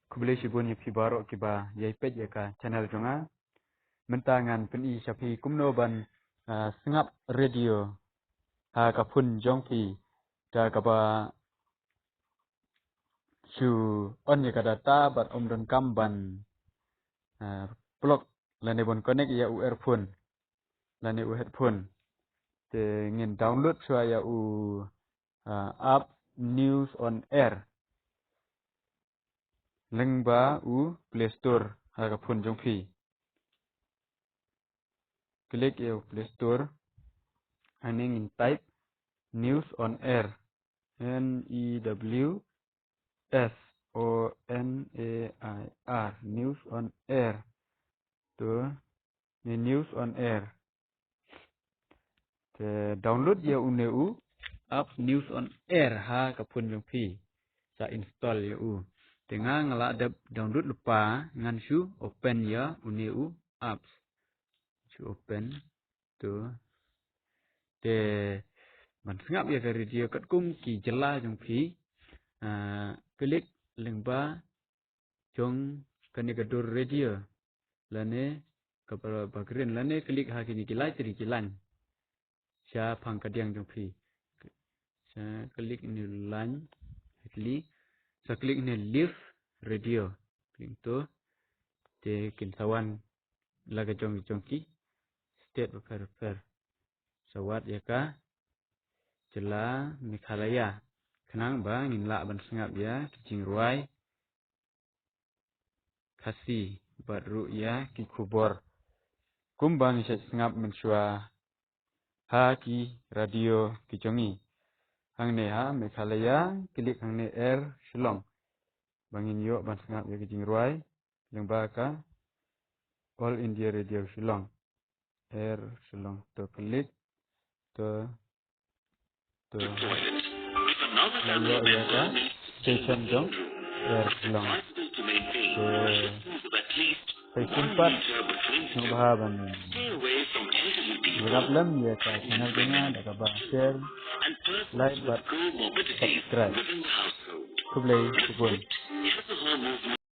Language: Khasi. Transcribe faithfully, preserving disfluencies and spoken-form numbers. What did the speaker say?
Khublei shibun ïa phi baroh kiba ïai peit ïa ka channel jong nga. Mynta ngan pyni sha phi kumno ban, ah, sngap radio ha ka phone jong phi. Da kaba shu on ïa ka data bad ym donkam ban, ah, plug lane ban connect ïa u earphone lane u headphone. Te ngin download shuwa ïa u, ah, app News on Air lyngba u Play Store ha ka phone jong phi. Click ïa u Play Store. Hangne ngin type News on Air. N E W S O N A I R, News on Air. To, ne News on Air. Te download ïa une u app News on Air ha ka phone jong phi. Sa install ïa u. Te nga nga la dep download lypa, ngan shu open ïa une u apps. Shu open. To. Te ban sngap ïa ka radio katkum ki jylla jong phi. Ah, click lyngba jong kane ka dur radio lane ka ba, ba green lane click ha kine ki lai tri ki line. Shaphang ka diang jong phi. Sa click ne line, click. Sa click ne live radio. Click to. Te kin sa wan la ka jong jong ki state bapher bapher. Sa wad ïa ka jylla Meghalaya. Khnang ba ngin lah ban sngap ïa ki jingrwai Khasi bad ruh ïa ki khubor kumba ngi shait sngap mynshuwa ha ki radio ki jong ngi. Hangne ha Meghalaya, click hangne Air Shillong. Ba ngin ïoh ban sngap ïa ki jingrwai lyngba ka All India Radio Shillong. Air Shillong. To click. To, to ïoh ïa ka station jong Air Shillong. To phi sngewbha ban ïarap lem ïa ka channel jong nga da kaba share, like bad subscribe. Khublei shibun.